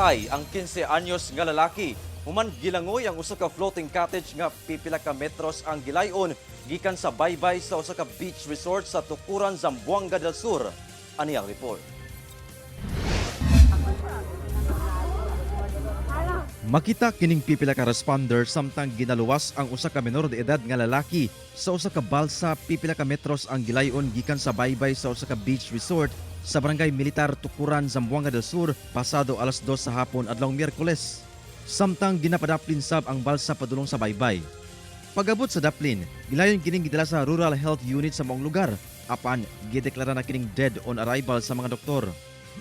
Namatay ang 15 anyos nga lalaki human gilangoy ang usa ka floating cottage nga pipila ka metros ang gilayon gikan sa baybay sa usa ka beach resort sa Tukuran, Zamboanga del Sur. Ani ang report. Makita kining pipila ka responder samtang ginaluwas ang usa ka menor de edad nga lalaki sa usa ka balsa pipila ka metros ang gilayon gikan sa baybay sa usa ka beach resort sa Barangay Militar, Tukuran, Zamboanga del Sur pasado alas 2 sa hapon adlawng Miyerkules. Samtang ginapadaplin sab ang balsa padulong sa baybay. Pagabot sa daplin, gilayon kining gidala sa Rural Health Unit sa maong lugar apan gideklara na kining dead on arrival sa mga doktor.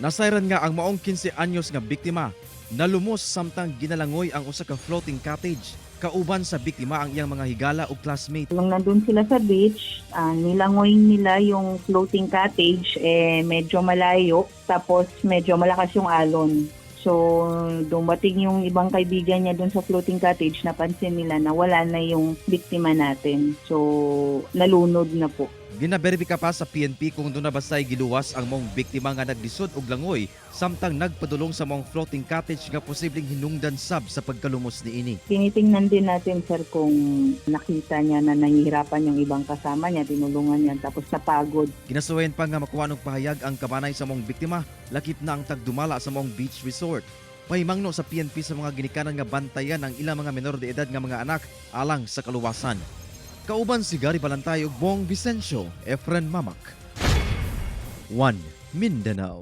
Nasayran nga ang maong 15 anyos nga biktima nalumos samtang ginalangoy ang usa ka floating cottage. Kauban sa biktima ang iyang mga higala ug classmate. Nung nandun sila sa beach, nilangoy nila yung floating cottage, eh, medyo malayo, tapos medyo malakas yung alon. So, dumating yung ibang kaibigan niya dun sa floating cottage, napansin nila na wala na yung biktima natin. So, nalunod na po. Ginaberipika pa sa PNP kung duna ba say giluwas ang maong biktima nga naglisod og langoy samtang nagpadulong sa maong floating cottage nga posibleng hinungdan sab sa pagkalumos niini. Tinitingnan din natin, sir, kung nakita niya na nahihirapan yung ibang kasama niya, tinulungan niya, tapos napagod. Ginasuwayan pa nga makuha og pahayag ang kabanay sa maong biktima, lakip na ang tagdumala sa maong beach resort. Pahimangno sa PNP sa mga ginikanan nga bantayan ang ilang mga menor de edad nga mga anak alang sa kaluwasan. Kauban si Gary Balantay ug Bong Vicencio, Efren Mamak. 1 Mindanao.